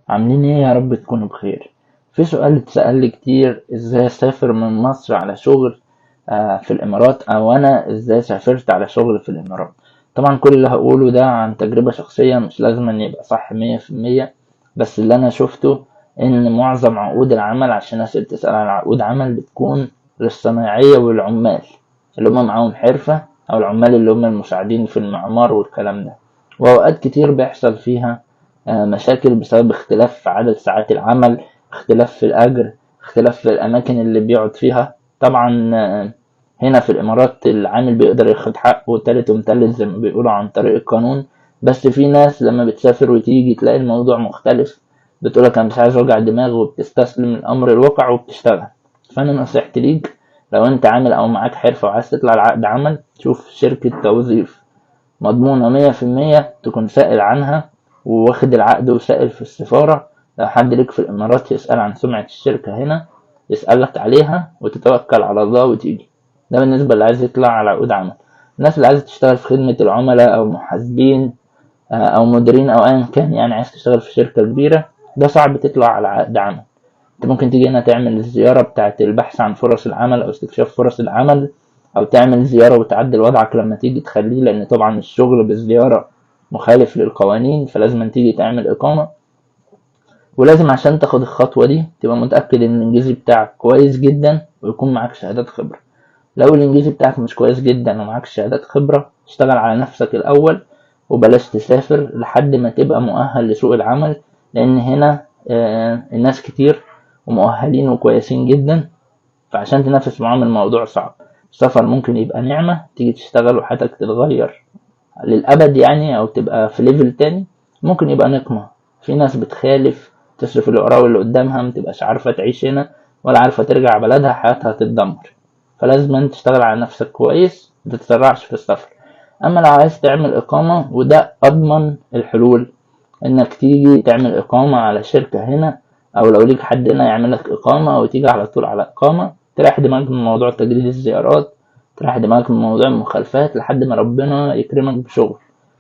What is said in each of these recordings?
عاملين ايه؟ يا رب تكونوا بخير. في سؤال اتسأل لي كتير: ازاي اسافر من مصر على شغل في الامارات، او انا ازاي سافرت على شغل في الامارات. طبعا كل اللي هقوله ده عن تجربة شخصية، مش لازم ان يبقى صح 100%، بس اللي انا شفته ان معظم عقود العمل، عشان الناس اللي بتسأل عن عقود عمل، بتكون للصنايعية والعمال اللي هم معاهم حرفة، او العمال اللي هم المساعدين في المعمار والكلام ده. واوقات كتير بيحصل فيها مشاكل بسبب اختلاف في عدد ساعات العمل، اختلاف في الأجر، اختلاف في الأماكن اللي بيقعد فيها. طبعا هنا في الإمارات العامل بيقدر ياخد حقه تالت ومتلت زي ما بيقولوا عن طريق القانون، بس في ناس لما بتسافر وتيجي تلاقي الموضوع مختلف، بتقولك أنا مش عايز أوجع دماغ، وبتستسلم لأمر الواقع وبتشتغل. فأنا نصيحتي ليك، لو أنت عامل أو معاك حرفة وعايز تطلع لعقد عمل، شوف شركة توظيف مضمونة 100%، تكون سائل عنها وواخد العقد وسائل في السفارة. لو حد ليك في الإمارات يسأل عن سمعة الشركة هنا يسألك عليها، وتتوكل على الله وتيجي. ده بالنسبة اللي عايز يطلع على عقود عمل. الناس اللي عايزة تشتغل في خدمة العملاء أو محاسبين أو مديرين أو أيا كان، يعني عايز تشتغل في شركة كبيرة، ده صعب تطلع على عقد عمل. انت ممكن تيجي هنا تعمل الزيارة بتاعة البحث عن فرص العمل أو استكشاف فرص العمل، أو تعمل زيارة وتعدل وضعك لما تيجي تخليه، لأن طبعا الشغل بالزيارة مخالف للقوانين، فلازم تيجي تعمل إقامة. ولازم عشان تاخد الخطوة دي تبقى متأكد إن الإنجليزي بتاعك كويس جدا ويكون معاك شهادات خبرة. لو الإنجليزي بتاعك مش كويس جدا ومعاك شهادات خبرة، اشتغل على نفسك الأول وبلاش تسافر لحد ما تبقى مؤهل لسوق العمل، لأن هنا الناس كتير ومؤهلين وكويسين جدا، فعشان تنافس معاهم الموضوع صعب. السفر ممكن يبقى نعمة، تيجي تشتغل وحياتك تتغير للأبد يعني، أو تبقى في level تاني. ممكن يبقى نقمة، في ناس بتخالف، تصرف اللي وراها واللي قدامها، متبقاش عارفة تعيش هنا ولا عارفة ترجع بلدها، حياتها تتدمر. فلازم تشتغل على نفسك كويس، متتسرعش في السفر. أما لو عايز تعمل إقامة، وده أضمن الحلول، إنك تيجي تعمل إقامة على شركة هنا، أو لو ليك حد هنا يعمل لك إقامة، وتيجي على طول على إقامة، تريح دماغك من موضوع تجديد الزيارات، تريح دماغك من موضوع المخالفات لحد ما ربنا يكرمك بشغل.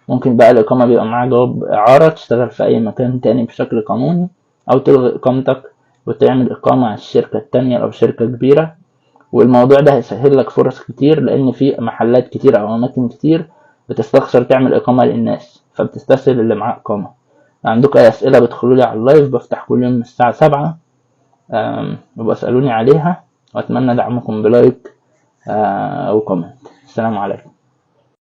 ممكن بقى الإقامة بيبقى معاها جواب إعارة، تشتغل في أي مكان تاني بشكل قانوني، أو تلغي إقامتك وتعمل إقامة على الشركة التانية لو شركة كبيرة. والموضوع ده هيسهل لك فرص كتير، لأن في محلات كتير أو أماكن كتير بتستخسر تعمل إقامة للناس، فبتستسهل اللي معاه إقامة. عندكم أي أسئلة بتدخلوا لي على ال live، بفتح كل يوم من الساعة 7، وبقوا اسألوني عليها، وأتمنى دعمكم ب like و comment. السلام عليكم.